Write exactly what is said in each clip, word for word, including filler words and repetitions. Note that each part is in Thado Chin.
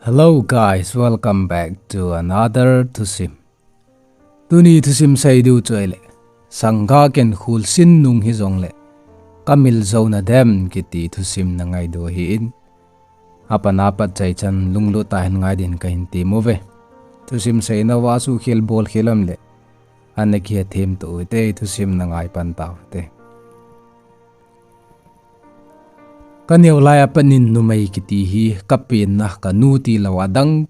Hello guys, welcome back to another thusim. Tuni thusim seidiu chu ahile, sangga ken khulsin nung hijongle, kamil jouna dem kiti thusim na ngaidiu ahin. Apat apat chaichan lunglut tah in ngai din kahin temuve. Thusim seinauva suhkhel bolkhel umle, ana kihethem to ute, thusim na ngaipan taute. Kaneo lai apat in numei kiti hi kapenna kanu tilou adang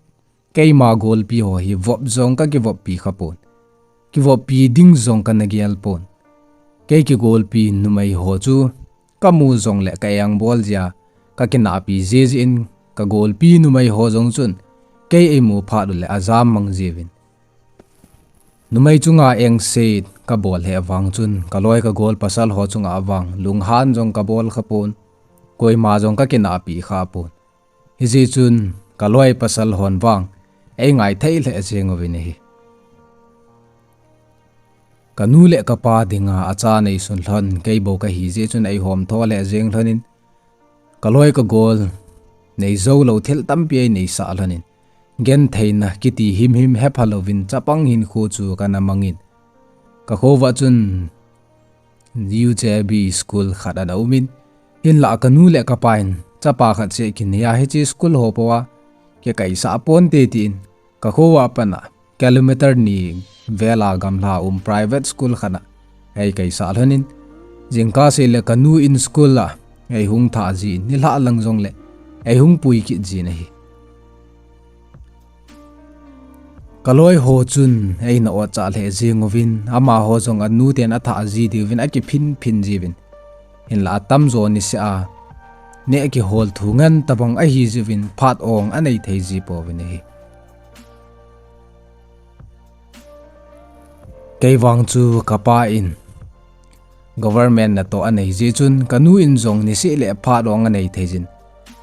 keima golpi ho hi vop jong kakivoppi khapon. Kivoppi ding jong kana gelpon. Kei kigolpi numei ho chu kamu jongle ka engbol jia, kakinahpi jiji in kagolpi numei ho jong chun kei eimu phat uleh ajam mang jiuvin. Numei chunga engse kabol hih vang chun, kaloi kagol pasal ho chunga vang lunghan jong kabol khapon, koima jong kakinahpi khapon. Hijeh chun, kaloi pasal hon vang eingaithei lheh jeng uvin ahi. Kanu le kapa dinga acha neisun lhon keibou kahi jeh chun eihomtho lheh jeng lhonin, kaloi kagol neijoulou thil tampi eineisah lhonin, gentheina kiti himhim hepha louvin chapang hinkho chu kana mangin. Kakhouva chun U J B school khat ana umin, hinlah kanu le kapan chapa khat seh kinei a hiche school ho poa kikaisah ponte tin, kakhouva pat a kilometer ni vela gamla um private school khat a eikaisah lhonin, jingkah seile kanu in school a eihung thah jin, nilhah lang jongle eihung pui kit jin ahi. Kaloi ho chun eina otchah lheh jeng uvin, amaho jong anu ten athah ji diuvin akiphinphin jiuvin. Hinlah atamjo niseh a neh kihol thu ngen tabang ahi jiuvin, phat ong anei thei ji pouvin ahi. Keivang chu kapa in government natoh anei jeh chun, kanu in jong niseh le phat ong anei thei jin,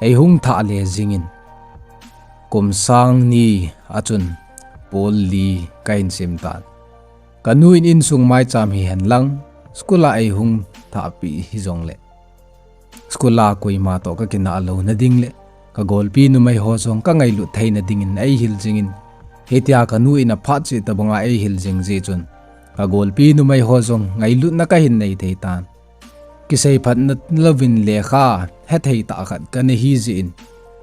eihung thah le jingin, kum sang ni a chun pol li kahin sim tan. Kanu in insung maicham hihen lang, school a eihung thahpi hijongle, school a koima toh kakinah louna ding le kagolpi numei ho jong kangailut theina dingin eihil jingin, hitia kanu in aphat cheh tabanga eihil jing jeh chun, kagolpi numei ho jong ngailutna kahin nei thei tan. Kisei phatna louvin lekha hethei tah khat kana hi jeh in,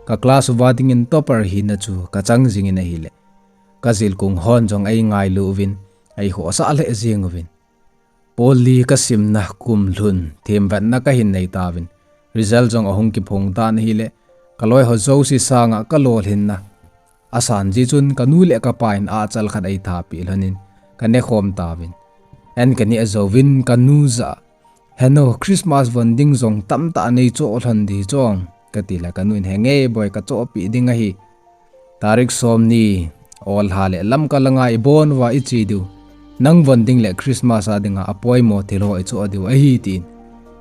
ka class uva dingin topper hina chu kachang jingin ahile, kajilkung hon jong eingailu uvin, eikhohsah lheh jeng uvin. Pol li kasimna kum lhun themvetna kahin nei tauvin, result jong ahung kiphong tan ahile, kaloi ho jouse sanga kalolhinna asan jeh chun, kanu le kapa in achal khat eithapi lhonin, kanekhom tauvin. An kaneh jouvin kanu jah a, "Henu, Christmas von ding jong tamtah neichoh lhon ding chong," katile, kanu in, "Henge boi, kachohpeh ding ahi. Tarik somni olha le Lamka langa ibon uva iche diu, nang von ding le Christmas a dinga apoimo thil ho ichoh diu ahi," tin.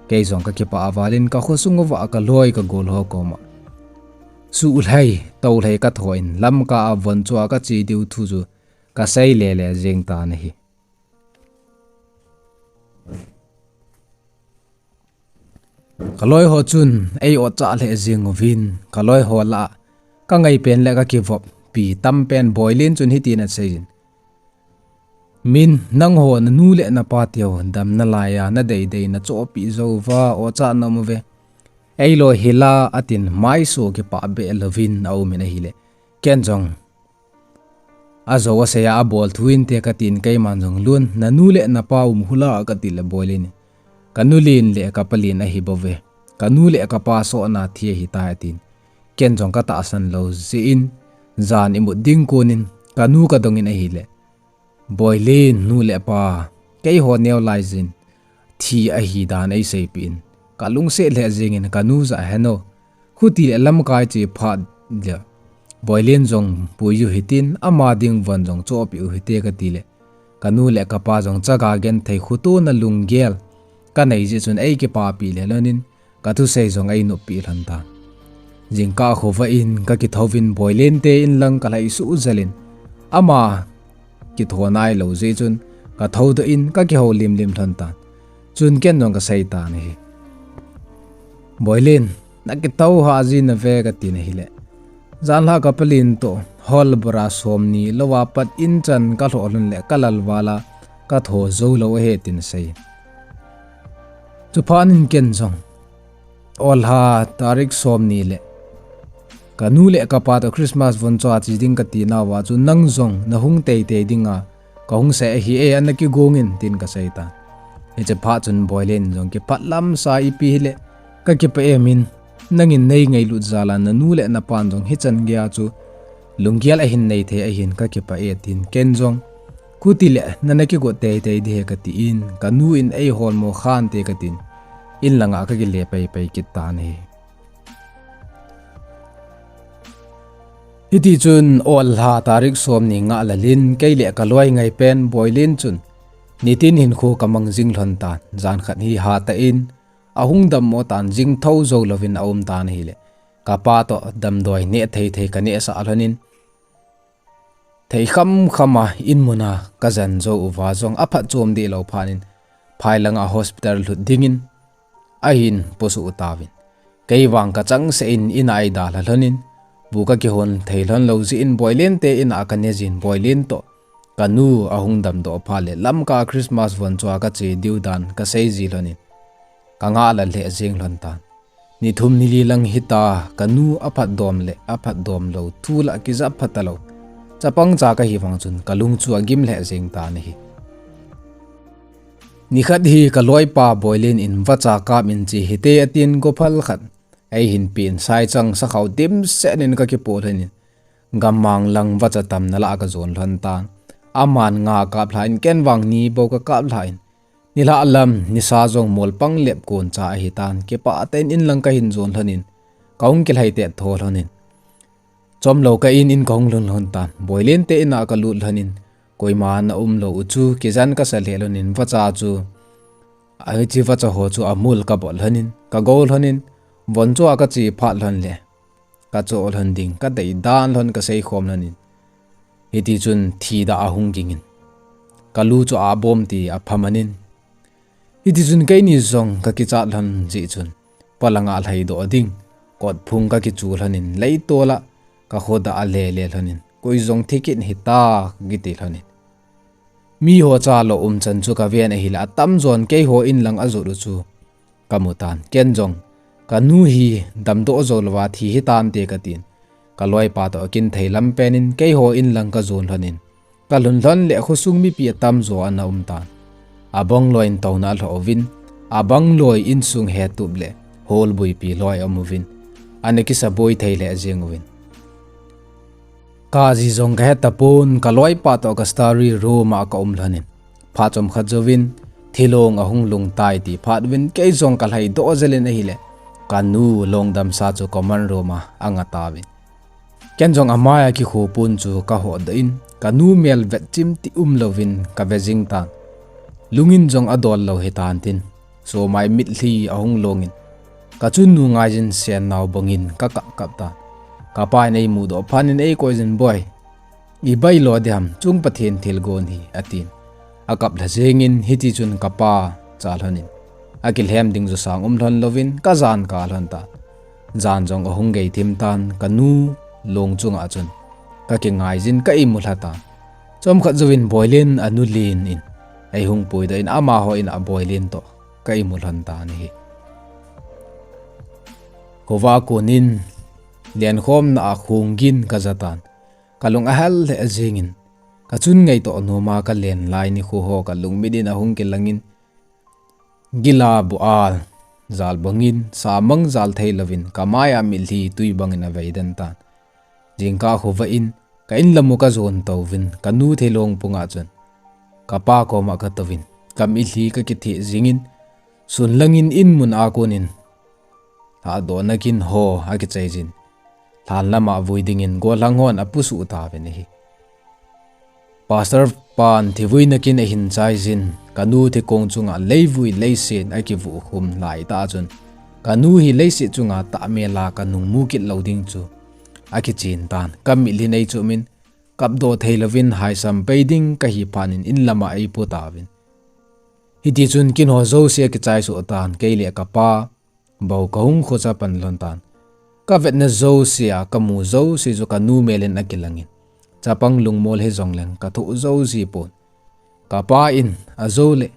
Kei jong kakipah val in kakhosung uva kaloi kagol ho koma suhlhai tohlhai kathoh in, Lamka a von choh a kache diu thu chu kasei lele jeng tan ahi. Kaloi ho chun eiotchah lheh jeng uvin, kaloi ho lah a kangaipen le kakivoppi tampen Boilen chun hitin aseiyin, "Min, nangho nanu le napa teu damna laiya nadeidei nachohpeh jou uva otchah naum uve. Eiloi hila," atin, maiso kipah beh louvin aumin ahile, ken jong ajou asei a abol thu inte katin, keiman jong, "Lun, nanu le napa um hula," katile Boilen in, "Kanu len le kapa len ahibouve. Kanu le kapa sohna thi ahitai," atin. Ken jong katahsan lou jeh in, jan imut ding konin kanu kadongin ahile, Boilen nu le pa, keiho neo laijin thi ahidan eiseipeh in, kalungset lheh jengin kanu jah a, "Henu, hutile Lamka iche phat le Boilen jong pui u hitin, ama ding von jong chohpeh u hite," katile, kanu le kapa jong chaga genthei, khotona lunggel kanei jeh chun eikipapi lheh lhonin, kathusei jong einoppi lhon tan. Jingkah khovah in kakithouvin Boilen te in lang kalhaisuh jel in, ama kitho nailou jeh chun kathoudoh in kakihoulimlim lhon tan. Chun ken jong kasei tan ahi, "Boilen, nakithou hah ji nave," katin ahile, Janlhah ka palin toh, hall bora somni louva pat in chan ka lhoh lhon le ka lal vala ka tho jou lou ahi tin asei. Chuphat in ken jong, olha tarik somni le ka nu le ka pa toh Christmas von choh a che ding ka ti nauva chu nang jong na hung teitei dinga ka hung sei ahi e, ana kigong in tin ka sei tan. Hiche phat chun Boilen jong kipah lamsa, ipi hile ka kipah em in, nangin nei ngailut jal a na nu le na pan jong hichan gei a chu lunggel ahin nei thei ahin ka kipah e tin ken jong, khuti le nana kigot teitei ding ahi ka tin, ka nu in ei holmo khante ka tin, in langa ka kile paipai kit tan ahi. Hiti chun olha tarik somni ngah lal in kei le ka loi ngai pen Boilen chun nitin hinkho ka mang jing lhon tan, jan khat hi hatah in ahung dammo tan, jing thou jou louvin aum tan ahile, ka pa toh damdoi neh thei thei ka nehsah lhon in, thei kham kham a in mun a ka jan jou uva jong aphatchom deh lou phat in, phai langa hospital lhut dingin ahin pusuh tauvin. Kei vang ka changseh in in a eidalha lhon in, bu ka kihon thei lhon lou jeh in Boilen te in a ka ne jin, Boilen toh ka nu ahung damdoh phat le Lamka Christmas von choh a ka che diu dan ka sei ji lhon in, ka ngah lal lheh jeng lhon tan. Ni thum ni li lang hita, ka nu aphatdom le aphatdom lou thu la kijap phat talou, chapang cha ka hi vang chun ka lung chu agim lheh jeng tan ahi. Nikhat hi ka loipa Boilen in vacha kap in che hite atin, gophal khat eihin pen, saichang sakhao dimset in ka kipoh lhon in, gammang lang vacha tamna lah a ka jon lhon tan. Aman nga kap lha in, ken vang ni bou ka kap lha in, nilhah lam nisa jong mol pang lep kon cha ahi tan, kipah tah in in lang ka hin jon lhon in, ka hung kilhai tet tho lhon in, chomlou ka in in ka hung lhun lhon tan. Boilen te in a ka lut lhon in, koima ana um lou u chu kijan ka sa lheh lhon in, vacha chu, hiche vacha ho chu amul ka bol lhon in, ka go lhon in, von choh a ka che phat lhon le ka choh lhon ding ka dei dan lhon, ka sei khom lhon in, hiti chun thi dah ahung ging in, ka lu chu abom ti aphaman in, hiti chun keini jong ka kichat lhon jeh chun, polanga lhaidoh ding kotphung ka kichu lhon in, leitol a ka khodah a le le lhon in, koi jong thi kit hita ka kiti lhon in, miho cha lou umchan chu ka ven ahile, atamjon keiho in lang ajot u chu ka mu tan. Ken jong, ka nu hi damdoh jou louva thi hitante ka tin, ka loipa toh kin thei lam pen in keiho in lang ka jon lhon in, ka lhun lhon le khosung mipi atamjo ana um tan. Abang loi in touna alhoh uvin, abang loi insung hetup le hol buipi loi aum uvin, ana kisa boi thei lheh jeng uvin. Kaji jong ka he tapon, ka loipa toh ka study room a ka um lhon in, phat chomkhat jouvin thilong ahung lhung tai ti phat uvin, kei jong ka lhaidoh jel in ahile, ka nu longdamsa chu common room a anga tauvin, ken jong amai a kikhopun chu ka hodoh in, ka nu mel vetchim ti umlouvin ka ve jing tan. Lungin jong adol lou hitan tin, somai mitlhi ahung long in, ka chunnu ngaijin sennau bangin ka kap kap tan. Ka pa in eimudoh phat in eikoi jin, Boi, ibai lo diham, chung Pathen thilgon hi, atin. Akap lha jeng in, hiti chun ka pa cha lhon in, akilhem ding josang um lhon louvin ka jan kah lhon tan. Jan jong ahung gei thim tan, ka nu long chunga chun ka kingaijin ka imu lha tan. Chomkhat jouvin Boilen anu len in eihung puidoh in, amaho in a Boilen toh ka imu lhon tan ahi. Khovah a kon in lenkhomna a khonggin ka ja tan. Ka lung ahel lheh jeng in, ka chun ngaitoh noma ka len lai nikho ho ka lungmit in ahung kilang in, gila bu al jal bangin, samang jal thei louvin, ka mai a mitlhi tui bangin avei den tan. Jingkah khovah in, ka in lam u ka jon touvin, ka nu thilong punga chun ka pa koma ka touvin, ka mitlhi ka kitheh jing in, sun lang in in mun a kon in, lhahdohna kin ho akichai jin, lhan lama vui dingin gollhang hon apusuh tauvin ahi. Pastor pan thivuina kin ahin chai jin, ka nu thikong chunga leivui leiset akivuh khum lai tah chun, ka nu hi leiset chunga tahmel a ka nung mu kit lou ding chu akichen tan. Ka mitlhi nei chom in, kapdoh thei louvin haisam pei ding ka hi phat in in lama eipu tauvin. Hiti chun kin ho jouse akichai soh tan, kei le ka pa bou ka hung khocha pan lhon tan. Kavetna jousea kamu jouse chu kanu melin akilangin, chapang lungmol hijongleng kathoh jou jipon. Kapa in ajou le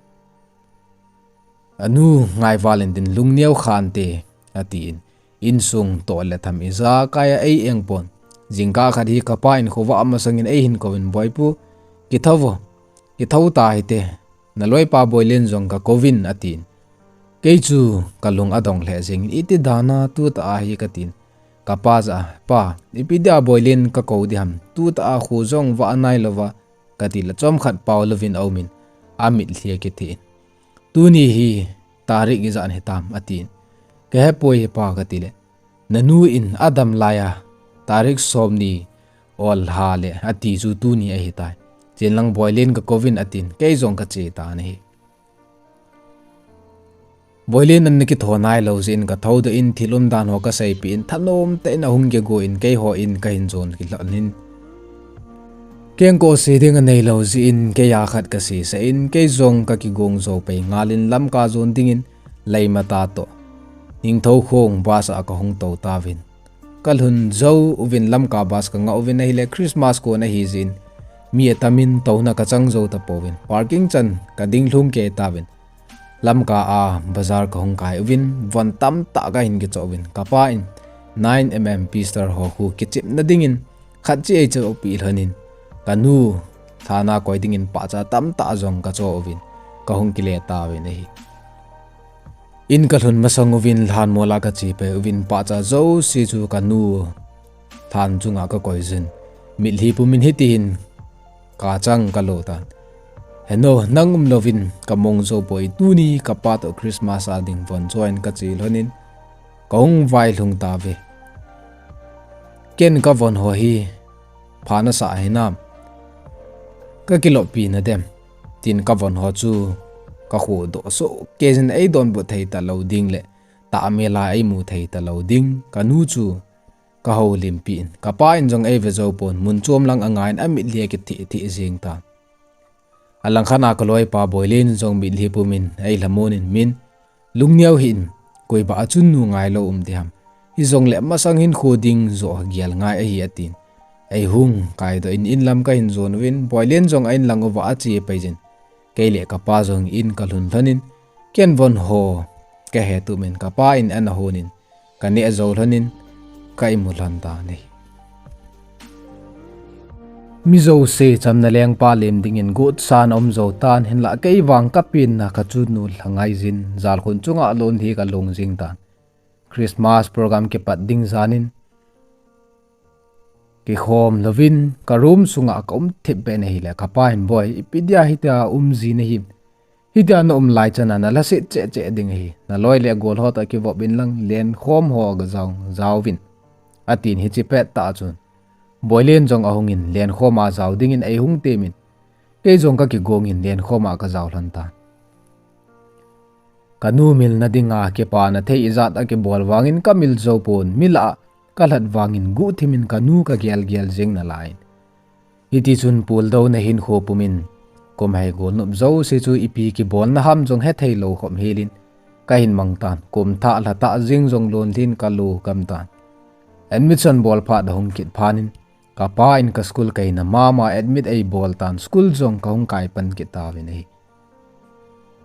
anu ngaival intin lungneo khante, atin. Insung toh le tham ijakai a ei-engpon. Jingkah khat hi kapa in khovah masangin eihin kouvin, Boipu, kithou vo, kithou tahite, naloipa Boilen jong kakouvin, atin. Kei chu kalung adong lheh jengin, iti dana tutah ahi katin. Kapa jah a, Pa, ipi dia Boilen kakou diham, tutah a kho jong vah nailouva, katile chomkhat pao louvin aumin, amitlhi akithe in. Tuni hi tarik ijat hitam, atin. Kahepoi hepa, katile, nanu in adam laiya tarik somni ol hale ati chu tuni ahitai. Chenlang Boilen kakouvin, atin, kei jong kache tan ahi. Boilen an nakitho nailou jeh in kathoudoh in thil umdan ho kaseipeh in thanom tah in ahung kigo in keiho in kahin jon kilhonin. Kengkoh se ding aneilou jeh in keiya khat kasesah in kei jong kakigong jou pei ngalin Lamka jon dingin Leimata toh Ningthoukhong bus a kahung tou tauvin. Kalhun jou uvin Lamka bus kangah uvin ahile Christmas kon ahi jeh in mi atamin touna kachang jou tapouvin parking chan kading lhung kei tauvin. Lamka a bazar kahung kai uvin von tamtah kahin kichoh uvin kapa in nine M M pistol ho khu kichepna dingin khat cheh eichohpeh lhonin kanu lhana koi dingin pahcha tamtah jong kachoh uvin kahung kile tauvin ahi. In kalhun masang uvin lhanmol a kache pei uvin pahcha jouse chu kanu lhan chunga kakoi jin. Mitlhi pumin hitihin kachang kalo tan. Heno, nang umlouvin kamong jou poi, tuni kapa toh Christmas a ding von choh in kache lhonin kahung vailhung tauve. Ken kavon ho hi pha nasah hinam, kakiloppi nadem, tin kavon ho chu kakhodoh soh keijin eidonbut thei talou ding le tahmel a eimu thei talou ding kanu chu kahoulimpeh in. Kapa in jong eive joupon, mun chom lang angaiyin amitlhi akitheh theh jeng tan. Alangkhat a kaloipa Boilen jong mitlhi pumin eilhamonin, Min, lungneo hih in, koiba achunnu ngailou um diham. Hijongle masang hinkho ding joh gel ngai ahi, atin. Eihung kaidoh in inlam kahin jon uvin, Boilen jong a-in lang uva ache peijin. Kei le kapa jong in kalhun lhonin, ken von ho kahetup in kapa in ana honin, kaneh jou lhonin, ka imu lhon tan ahi. Mi jouse chamna lengpa lem dingin gotsan aum jou tan, hinlah kei vang kapenna kachunnu lhangaijin jalkhun chunga lonlhi kalong jing tan. Christmas program kipat ding janin kikhom louvin ka room sunga kaum thip beh in ahile, kapa hin, Boi, ipi dia hitia um ji nahim? Hitia naum lai chana nalhaset cheh cheh ding ahi. Naloi le agol ho toh kivop inlang lenkhom ho gajao jaovin, atin. Hiche pettah chun Boilen jong ahungin lenkhom a jao dingin eihung temin, kei jong kakigongin lenkhom a kajao lhon tan. Kanu milna dinga kipana thei ijat akibol vangin kamil joupon, mi lah a kalhat vangin guhthimin kanu kagel gel jeng nalaiyin. Hitichun puldouna hinkho pumin, kum hei golnop jouse chu ipi kibolna ham jong hethei lou khop helin kahin mang tan, kum thah lha tah jeng jong lonlhin kalo gam tan. Admission bol phat ahung kit phatnin, kapa in ka school kaina mama admit eibol tan, school jong kahung kai pan kit tauvin ahi.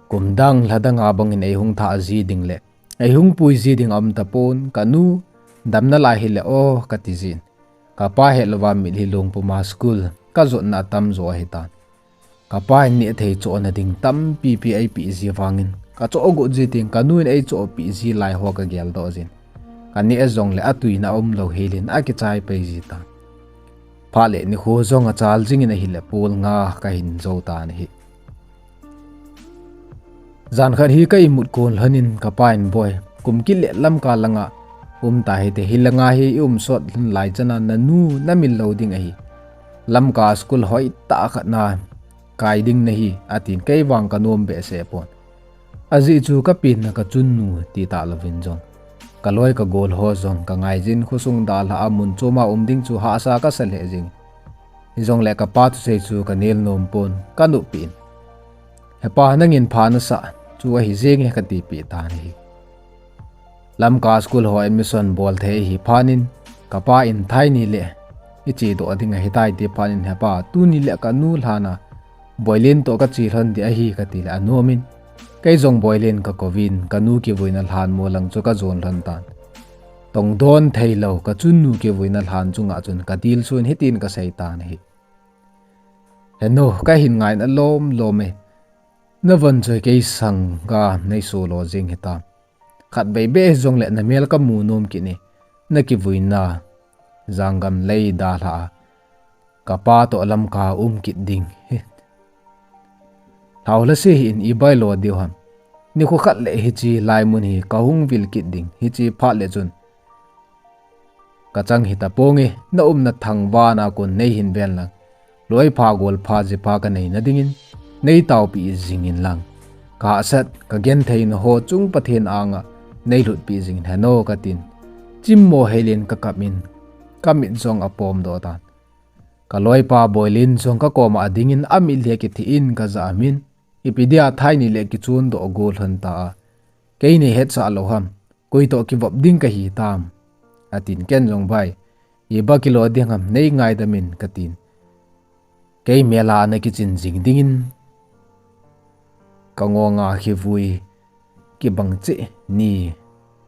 Kum dang lha danga bangin eihung thah ji ding le eihung pui ji ding aum tapon, kanu damna lai hile o kati jin. Kapa hetlouva mitlhi long puma school kajotna atam jo ahitan. Kapa in nehthei chohna ding tampipi eipeh ji vangin, kachoh got ji teng kanu in eichohpeh ji lai ho kageldoh jin. Kaneh jongle atuina aumlou helin akichai pei ji tan. Phat le nikho jong achal jingin ahile pol nga kahin jou tan ahi. Jan khat hi ka imut kon lhonin kapa in, Boi, kum kit le Lamka langa um tahite, hilanga hi i um sot lhon lai chana nanu namil lou ding ahi. Lamka school hoitah khat na kai ding nahi, atin. Kei vang kanom behseh pon. Ajeh chu kapenna kachunnu ti tah louvin jong, kaloi kagol ho jong kangaijin, khosung dalha a mun choma um ding chu hahsa kasa lheh jeng. Hijongle kapa thusei chu kanel nom pon, kanop peh in, Hepa, nangin pha nasah chu ahi jenge, katipeh tan ahi. Lamka school ho admission bol thei hi phanin, kapa in thaini le iche doh ding ahitai ti phanin, hepa, tuni le kanu lhana Boilin toh kache lhon ding ahi kati le anomin, kei jong Boilin kakouvin, kanu kivuina lhan mo lang chu kajon lhon tan. Tongdon theilou kachunnu kivuina lhan chunga chun kadilsun hitin kasei tan ahi. Henu, kahin ngaina lom lom e. Navon chu kei sanga neisulo jing hitam. Khatvei beh jongle namel kamu nom kit e. Nakivuina janggam lei dalha a, kapa toh Lamka um kit ding hi. Thaulhase hi in ibailo diu ham. Nikho khat le hiche laimun hi kahung vil kit ding, hiche phat le chun kachang hitaponge, naumna thangvahna kon neihin ven lang. Loipha golpha jipha kaneina dingin neitaopi jingin lang, kahahsat kagentheina ho chung Pathen anga neilhutpi jingin henu katin, chimmo heilin kakapin, kamit jong apomdoh tan. Kaloipa Boilin jong kakoma adingin amitlhi akithin kajamin, ipi dia thaini le kichondoh go lhon ta a, kei neihetsah lou ham, koi toh kivop ding kahitam, atin, ken jong, Bai, iba kilo ding ham, neingaidam in, katin, kei mela ana kichin jing dingin kangonga kivui kibang cheh ni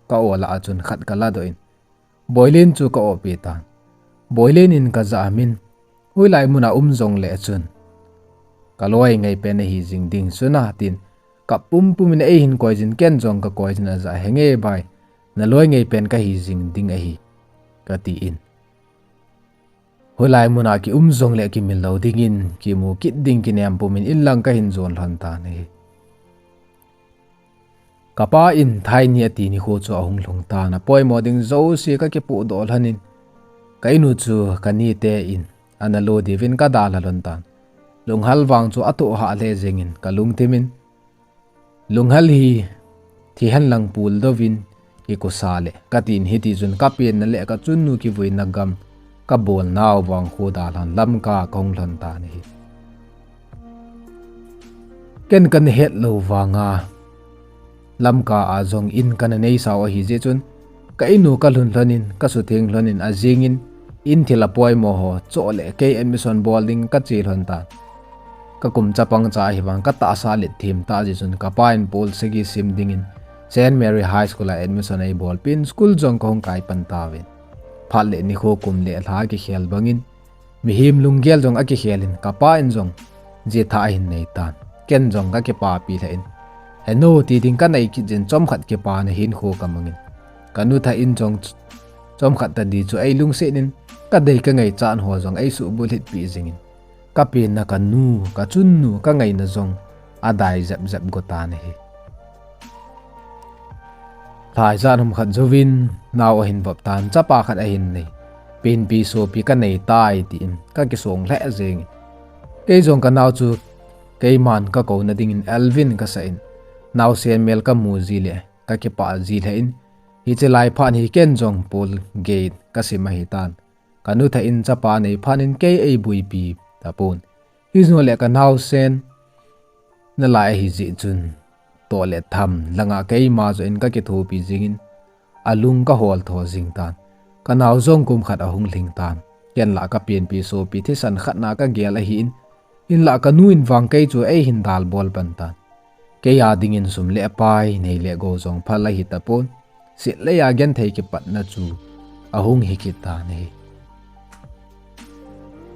ka-ola a chun khat kaladoh in, Boilin chu ka-opi tan. Boilin in kajamin, hoilai muna um jongle chun kaloi ngaipen ahi jing ding chuna tin, kap pumpumin eihin koijin, ken jong kakoijin, aja, Henge bai, naloi ngaipen kahi jing ding ahi, katin. Hoilai muna kium jongle kimil lou dingin kimu kit ding kinem pumin inlang kahin jon lhon tan ahi. Kapa in thaini ati nikho chu ahung lhung tan, apoimo ding jouse kakipohdoh lhonin, ka-inu chu kanite in ana lo diuvin kadalha lhon tan. Lunghal vang chu atohhah lheh jengin kalungthimin, Lunghal hi thihen lang puldouvin ikosa le, katin, hitichun kapenna le kachunnu kivuina gam kabolnau vang kho dalhan Lamka kahung lhon tan ahi. Ken kana hetlou vanga Lamka a jong in kana neisau ahi jeh chun, ka-inu kalhun lhonin, kasutheng lhonin, ajingin in thil apoimo ho choh le kei admission bol ding kache lhon tan. Kakum chapang cha ahivang katahsa let thim tah jeh chun kapa in pol sagi sim dingin Saint Mary High School a admission eibolpin, school jong kahung kai pan tauvin. Phat le nikho kum le lha kikhel bangin, mihem lunggel jong akikhelin, kapa in jong jitha ahin neitan. Ken jong kakipapi lheh in, Henu, ti ding kanei kit jin, chomkhat kipana hinkho kamangin, kanuthah in jong chomkhat tadi chu eilungsetnin, kadei kangaichat ho jong eisuhbulhitpi jingin, kapenna kanu, kachunnu, kangaina jong adai jep jep go tan ahi. Lhaijat hom khat jouvin nao ahin vop tan, chapa khat ahin nei. Penpi sopi kaneitai tin kakisong lheh jengin, kei jong kanao chu keiman kakouna dingin Alvin kasah in, naosen mel kamu ji le kakipah ji lheh in, hiche lai phat hi ken jong pol gei kasim ahitan. Kanuthah in chapa nei phatnin kei eibuipi tapon. Hijongle kanaosen nalai ahijeh chun, toh le tham langa keima joh in kakithopi jingin, alung kahol tho jing tan. Kanao jong kum khat ahung lhing tan. Ken lah kapenpi sopi thisan khatna kagel ahin, hinlah kanu in vang kei chu eihin dalbol pan tan. Kei a dingin sum le pai, nei le gou jong phal ahitapon, setlei a genthei kipatna chu ahung hikit tan ahi.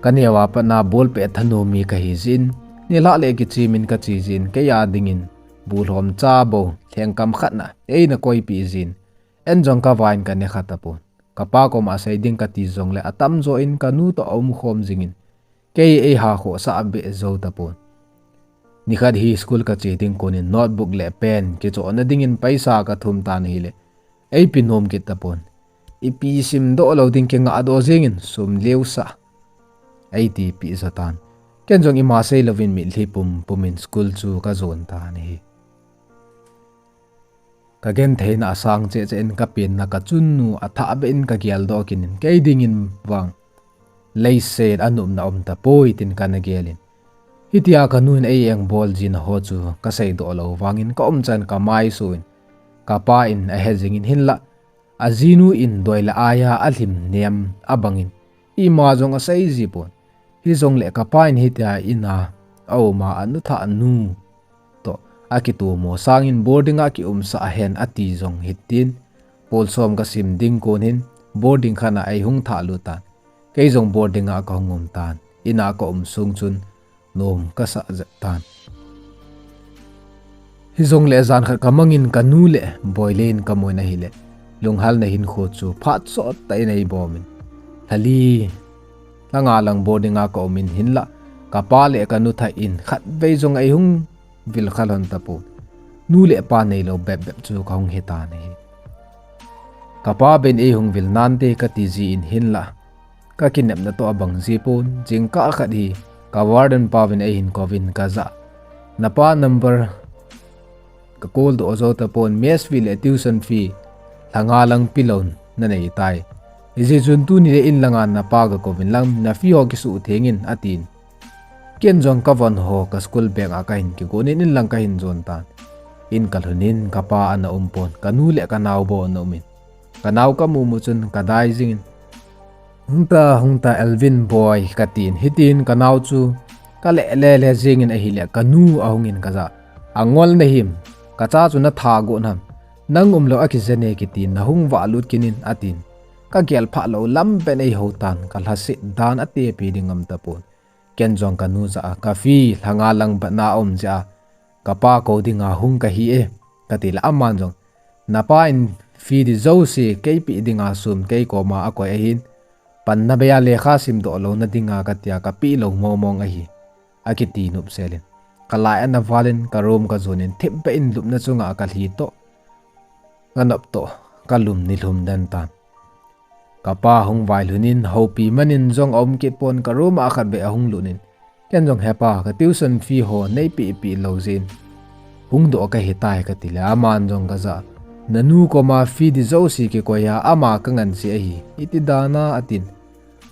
Kaneo a patna bolpeh thanom mi kahi jeh in, nilhah le kichemin kache jeh in, kei a dingin bu lhomcha bou lhengkam khatna eina koipeh jeh in, an jong kavaiin kanekha tapon. Kapa koma sei ding kati jongle atamjo in kanu toh aumkhom jingin, kei eiha khohsah beh jou tapon. Nikhat hi school kache ding konin notebook le pen kichohna dingin paisa kathum tan ahile, eipe nom kit tapon. Ipi simdoh lou ding, kingahdoh jengin sum leusah, eitipeh jo tan. Ken jong ima seilouvin mitlhi pumpumin school chu kajon tan ahi. Kagentheina asang cheh cheh in kapenna kachunnu athahbeh in kageldoh kit in, kei dingin vang leiset a nopna umtapoi tin kana gelin, hitia kanu in ei engbol jina ho chu kaseidoh lou vangin kaumchan kamaiso in, kapa in ahe jingin, hinlah Ajinu in doi le aia alhim nem abangin ima jong asei ji pon. Hijongle kapa in hitia ina auma anu thah nu toh akitomo sangin boarding a kiumsah hen ati jong hitin, pol som kasim ding kon hin boarding khat a eihung thah lut tan. Kei jong boarding a kahung um tan. Ina kaum sung chun nom kasah jep tan. Hijongle jan khat kamangin kanu le Boilen kamun ahile, lunghalna hinkho chu phat sot tah in eibomin, lha li lha nga lang boarding a kaumin hinlah, kapa le kanu thah in khatvei jong eihung vil kha lhon tapon. Nu le pa neilou bep bep chu kahung hitan ahi. Kapa beiin eihung vil nante kati jin hinlah, kakinepna toh abang ji pon. Jingkah khat hi ka warden pauvin eihin kouvin, kajah, napa number ka call doh jou tapon, mess fee le tuition fee lha nga lang pelou nanei tai. Hijeh chun tuni le in langa napa kakouvin lang na fee ho kisuh thengin atin. Ken jong kavon ho ka school bag a kahin kigon in in lang kahin jon tan. In kalhun in kapa ana um pon, kanu le kanao bou ana umin. Kanao kamu mu chun kadai jingin, hungta hungta Elvin boi katin, hitin kanao chu kale le le jingin ahile kanu ahungin kajah, angol nahim, kacha chu natha got ham, nang umlou akijene kitin nahung vahlut kit in atin. Kagel phah lou lam bep in eihou tan, kalhaset dan atepi ding um tapon. Ken jong kanu jah a ka fee lha nga lang bep na um jeh a kapa kou dinga hung kahi e, katile aman jong, napa in fee di jouse keipe dinga sum kei koma akoi ahin, panna bei a lekha simdoh louna dinga katia kapeh lou mong mong ahi, akiti nopsel in. Kalai ana val in ka room kajon in thipbeh in lupna chunga kalhi toh, kanop toh kalum nilhum den tan. Kapa hung vailhun in houpi man in jong aum kit pon, ka room a khatvei ahung lut in, ken jong, hepa, ka tuition fee ho neipeh peh lou jeh in hungdoh kahitai katile aman jong kajah, nanu koma fee di jouse kikoi a ama kangansei ahi, iti dan a atin,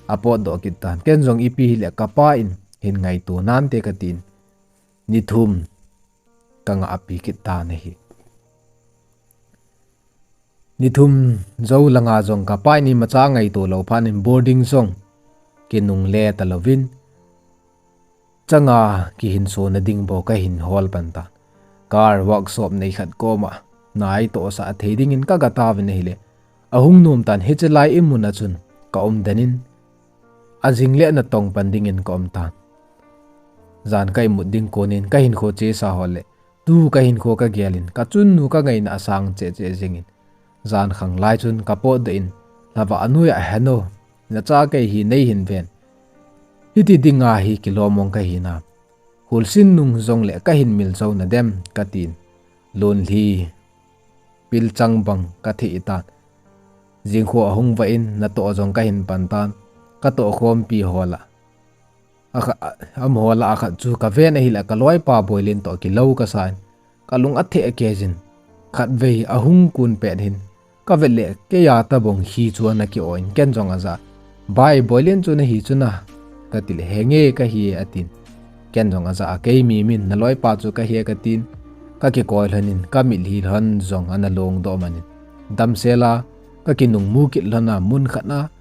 apotdoh kit tan. Ken jong ipi hile kapa in hin ngaito nante katin, ni thum kangahpi kit tan ahi. Ni thum jou langa jong kapa in imacha ngaito lou phat in boarding jong kinungle talouvin, changa kihinsona ding bou kahin hol pan tan. Car workshop nei khat koma na eitohsah thei dingin kaga tauvin ahile, ahung nom tan, hiche lai imuna chun kaum den in, ajing le natong pan dingin kaum tan. Jan ka imut ding kon in kahinkho chesa ho le tu kahinkho kagel in, kachunnu kangaina asang cheh cheh jingin, jan khanglai chun kapotdoh in, lhavah anoiya, heno, nacha kei hi neihin ven, hiti dinga hi kilom mong kahi nam, kholsin nung jongle kahin mil jou nadem katin, lonlhi pilchang bang kathei tan. Jingkho ahung vah in natoh jong kahin pan tan, katoh khompi ho lah, akha-, amaho lah a khat chu kaven ahile kaloipa Boilen toh kilou kasan, kalung atheh kei jin, khatvei ahung kun pet hin, kavet le keiya tabang hi chu ana ki-o in, ken jong ajah, bai, Boilen chu nahi chu na, katile, henge kahi e atin. Ken jong ajah a, kei mi min naloipa chu kahi e katin, kakikoi lhon in kamitlhi lhon jong ana longdoh man in, damsel a kakinungmu kit lhon a, mun khat a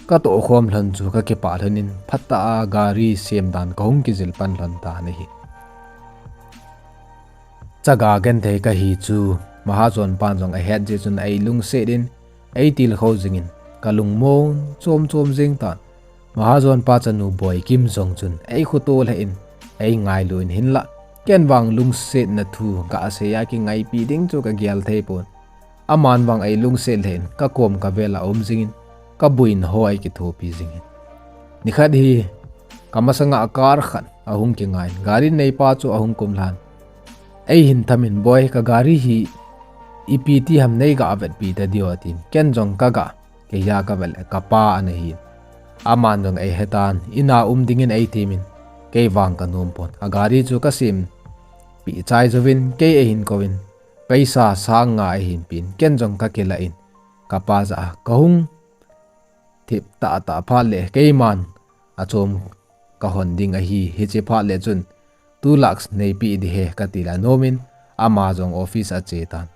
katoh khom lhon chu kakipah lhon in, phatah a gari sem dan kahung kijil pan lhon tan ahi. Chaga genthei kahi chu mahajon pan jong ahet jeh chun eilungset in eitilkhou jingin, kalungmong chom chom jing tan. Mahajon pa chanu Boikim jong chun eikhoto lheh in eingailu in, hinlah ken vang lungsetna thu gasei a kingaipi ding chu kagel thei pon. Aman vang eilungset lheh in kakom kavel a aum jingin, kabuina ho eikithopi jingin. Nikhat hi kamasanga car khat ahung kingai in, gari neipa chu ahung kumlhan, eihin thamin, Boi, ka gari hi ipi ti ham neiga vetpi tadiu atin, ken jong kaga, keiya kavet le kapa ana hin. Aman jong eihetan, ina um dingin eithemin, kei vang kanom pon. Agari chu kasempi chai jouvin, kei eihin kouvin, paisa sang nga eihin pen, ken jong kakilah in, kapa jah a kahung thip tahtah phat le keiman achom kahon ding ahi, hiche phat le chun two lakhs neipeh ding ahi katile anomin, ama jong office a ache tan.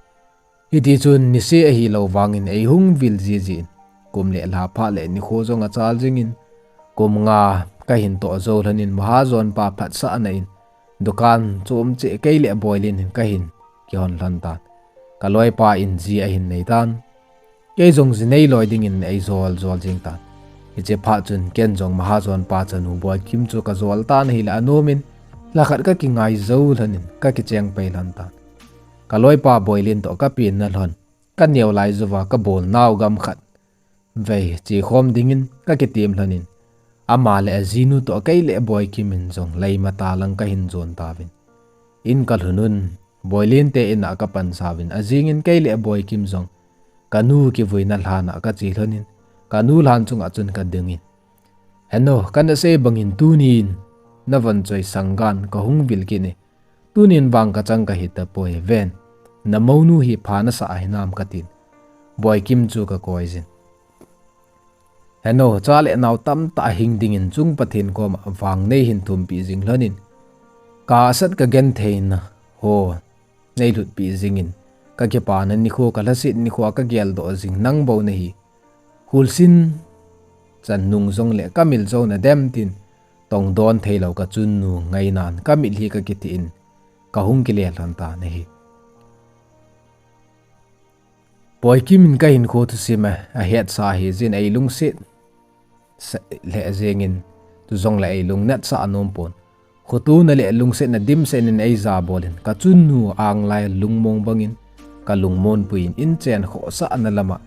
Hiti chun nise ahilou vangin eihung vil jiji in, kum le lha phat le nikho jong achal jingin, kum nga kahin toh jou lhonin mahajon pa phatsahna in, dukan chom cheh kei le Boilin in kahin kihon lhon tan. Kaloipa in ji ahin nei tan. Kei jong ji neiloi dingin eijol jol jing tan. Hiche phat chun ken jong mahajon pa chanu Boikim chu kajol tan ahile anomin, lhakhat kakingai jou lhonin kakicheng pai lhon tan. Kaloipa Boilin toh kapenna lhon, kaneo lai jouva kabol nau gam khat vei chekhom dingin kakitem lhonin, ama le ajinu toh kei le Boikim in jong lei matah lang kahin jon tauvin, in kalhunun, Boilin te in'a kapansauvin, ajingin kei le Boikim jong kanu kivuina lhan'a kache lhonin, kanu lhan chung'a chun kadingin, Heno, kana sei bangin tunin navon choi sangin kahung vil kit e. Tunin vang kachang kahitapoi ven. Namounu hi pha nasah ahinam katin, Boikim chu kakoi jin. Heno, cha le nao tamtah hing dingin chung Pathen koma vang neihin thumpi jing lhonin, kasat kagentheina ho neilhutpi jingin, kakipana nikho, kalhaset nikho a kageldoh jing nang bou nahi. Hulsin chan nung jongle kamil jou nadem tin, tongdon theilou kachunnu ngainan kamitlhi kakithin, kahung kile lhon tan ahi. Boikim in kahinkho thusim a, ahetsah hijin eilungset lheh jengin, chujongle eilungnetsah anompon. Khotona le lungsetna dimset in eijabolin, kachunnu anglai lungmong bangin kalungmonpuiyin, inchen khohsahna lama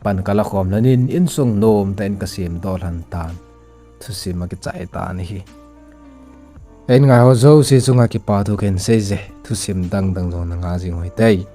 pan kalakhom lhonin, insung nomtah in kasemdoh lhon tan. Thusim akichai tan ahi. Kahin ngaiho jouse chunga kipathu kahin seije, thusim dangdang jong nanga jing uhite.